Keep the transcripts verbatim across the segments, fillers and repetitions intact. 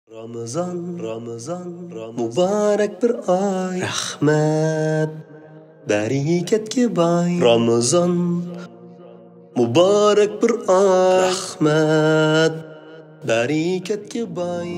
رامىزان، رامىزان، رامىزان، مۇبارەك بىر ئاي. رەھمەت، بەرىكەتكە باي. رامىزان، مۇبارەك بىر ئاي. رەھمەت، بەرىكەتكە باي.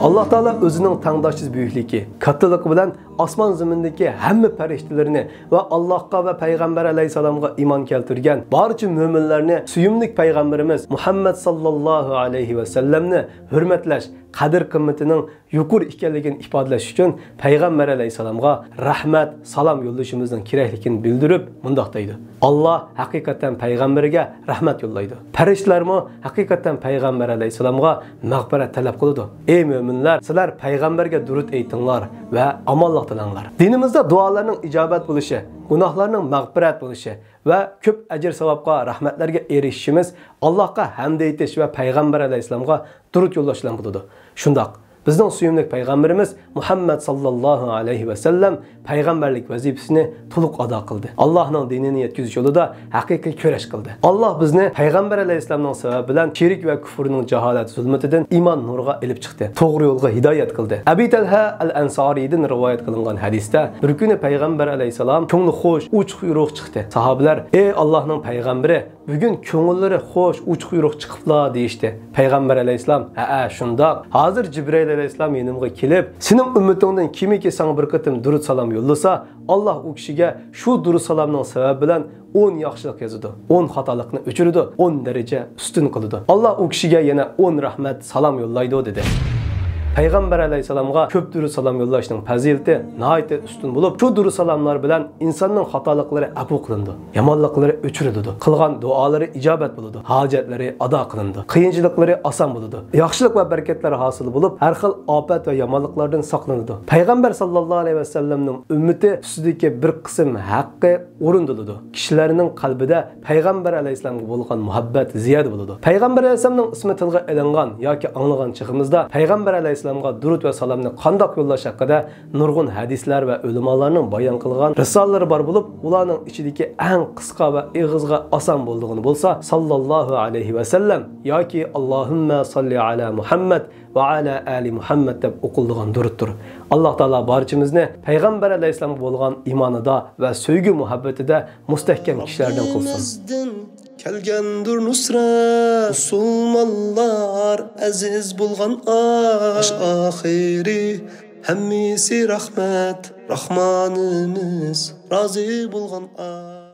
ئاللا تائالا ئۆزىنىڭ تەڭداشسىز بۈيۈكلۈكى، كاتتىلىقى بىلەن ئاسمان زېمىندىكى ھەممە پەرىشتىلىرىنى ۋە ئاللاھقا ۋە پەيغەمبەر ئەلەيھىسسالامغا ئىمان كەلتۈرگەن بارچە مۆمىنلەرنى سۆيۈملۈك پەيغەمبىرىمىز مۇھەممەد ساللاللاھۇ ئەلەيھى ۋەسەللەمنى ھۆرمەتلەش، قەدىر-قىممىتىنىڭ يۇقىرى ئىكەنلىكىنى ئىپادىلەش ئۈچۈن پەيغەمبەر ئەلەيھىسسالامغا رەھمەت، سالام يوللىشىمىزنىڭ كېرەكلىكىنى بىلدۈرۈپ مۇنداق دەيدۇ: ئاللا ھەقىقەتەن پەيغەمبىرىگە رەھمەت يوللايدۇ. پەرىشتىلەرمۇ ھەقىقەتەن پەيغەمبەر ئەلەيھىسسالامغا مەغپىرەت تەلەپ قىلىدۇ. ئەي مۆمىنلەر، سىلەر پەيغەمبەرگە دۇرۇت ئېيتىڭلار ۋە ئامانلىق تىلەڭلار. دىنىمىزدا دۇئالارنىڭ ئىجابەت بولۇشى، گۇناھلارنىڭ مەغپىرەت بولۇشى ۋە كۆپ ئەجىر-ساۋابقا، رەھمەتلەرگە ئېرىشىشىمىز ئاللاھقا ھەمد ئېيتىش ۋە پەيغەمبەر ئەلەيھىسسالامغا دۇرۇت يوللاش بىلەن بولىدۇ. شۇنداق، بىزنىڭ سۆيۈملۈك پەيغەمبىرىمىز مۇھەممەد ساللاللاھۇ ئەلەيھى ۋەسەللەم پەيغەمبەرلىك ۋەزىپىسىنى تولۇق ئادا قىلدى. ئاللاھنىڭ دىنىنى يەتكۈزۈش يولىدا ھەقىقىي كۈرەش قىلدى. ئاللاھ بىزنى پەيغەمبەر ئەلەيھىسسالامنىڭ سەۋەبى بىلەن شىرك ۋە كۇفرنىڭ جاھالەت زۇلمىتىدىن ئىمان نۇرىغا ئېلىپ چىقتى. توغرا يولغا ھىدايەت قىلدى. ئەبى تەلھە ئەل ئەنسارىدىن رىۋايەت قىلىنغان ھەدىستە، بىر كۈنى پەيغەمبەر ئەلەيھىسسالام كۆڭلى خوش، ئوچۇق يورۇق چىقتى. ساھابىلەر: ئەي ئاللاھنىڭ پەيغەمبىرى، بۈگۈن كۆڭۈللىرى خوش، ئوچۇق يورۇق چىقىپلا، دېيىشتى. پەيغەمبەر ئەلەيھىسسالام: ھەئە، شۇنداق. ھازىر جىبرىئىل ئەلەيھىسسالام يېنىمغا كېلىپ، سېنىڭ ئۈممىتىڭدىن كىمكى ساڭا بىر قېتىم دۇرۇت سالام يوللىسا، ئاللاھ ئۇ كىشىگە شۇ دۇرۇت سالامنىڭ سەۋەبى بىلەن ئون ياخشىلىق يازىدۇ، ئون خاتالىقنى ئۆچۈرىدۇ، ئون دەرىجە ئۈستۈن قىلىدۇ. ئاللاھ ئۇ كىشىگە يەنە ئون رەھمەت، سالام يوللايدۇ، دېدى. پەيغەمبەر ئەلەيھىسسالامغا كۆپ دۇرۇت سالام يوللاشنىڭ پەزىلىتى ناھايىتى ئۈستۈن بولۇپ، شۇ دۇرۇت سالاملار بىلەن ئىنساننىڭ خاتالىقلىرى ئەپۇ قىلىنىدۇ، يامانلىقلىرى ئۆچۈرۈلىدۇ، قىلغان دۇئالىرى ئىجابەت بولىدۇ، ھاجەتلىرى ئادا قىلىنىدۇ، قىيىنچىلىقلىرى ئاسان بولىدۇ، ياخشىلىق ۋە بەرىكەتلەر ھاسىل بولۇپ، ھەر خىل ئاپەت ۋە يامانلىقلاردىن ساقلىنىدۇ. پەيغەمبەر ساللاللاھۇ ئەلەيھى ۋەسەللەمنىڭ ئۈممىتى ئۈستىدىكى بىر قىسىم ھەققى ئورۇندىلىدۇ. كىشىلەرنىڭ قەلبىدە پەيغەمبەر ئەلەيھىسسالامغا بولغان مۇھەببەت زىيادە بولىدۇ. پەيغەمبەر ئەلەيھىسسالامنىڭ ئىسمى تىلغا ئېلىنغان ياكى ئاڭلىغان چېغىمىزدا پەيغەمبەر ئەلەيھىسسالامغا دۇرۇت ۋە سالامنى قانداق يوللاش ھەققىدە نۇرغۇن ھەدىسلەر ۋە ئۆلىمالارنىڭ بايان قىلغان رىسالىلىرى بار بولۇپ، ئۇلارنىڭ ئىچىدىكى ئەڭ قىسقا ۋە ئېغىزغا ئاسان بولىدىغىنى بولسا، ساللاللاھۇ ئەلەيھى ۋەسەللەم ياكى ئاللاھۇممە ساللى ئەلا مۇھەممەد ۋە ئەلا ئالى مۇھەممەد دەپ ئوقۇلىدىغان دۇرۇتتۇر. ئاللاھ تائالا بارچىمىزنى پەيغەمبەر ئەلەيھىسسالامغا بولغان ئىمانىدا ۋە سۆيگۈ مۇھەببىتىدە مۇستەھكەم كىشىلەردىن قىلسۇن. رەببىمىزدىن كەلگەندۇر نۇسرەت، مۇسۇلمانلار ئەزىز بولغان ئاي. باش ئاخىرى ھەممىسى رەھمەت، راھمانىمىز رازى بولغان ئاي.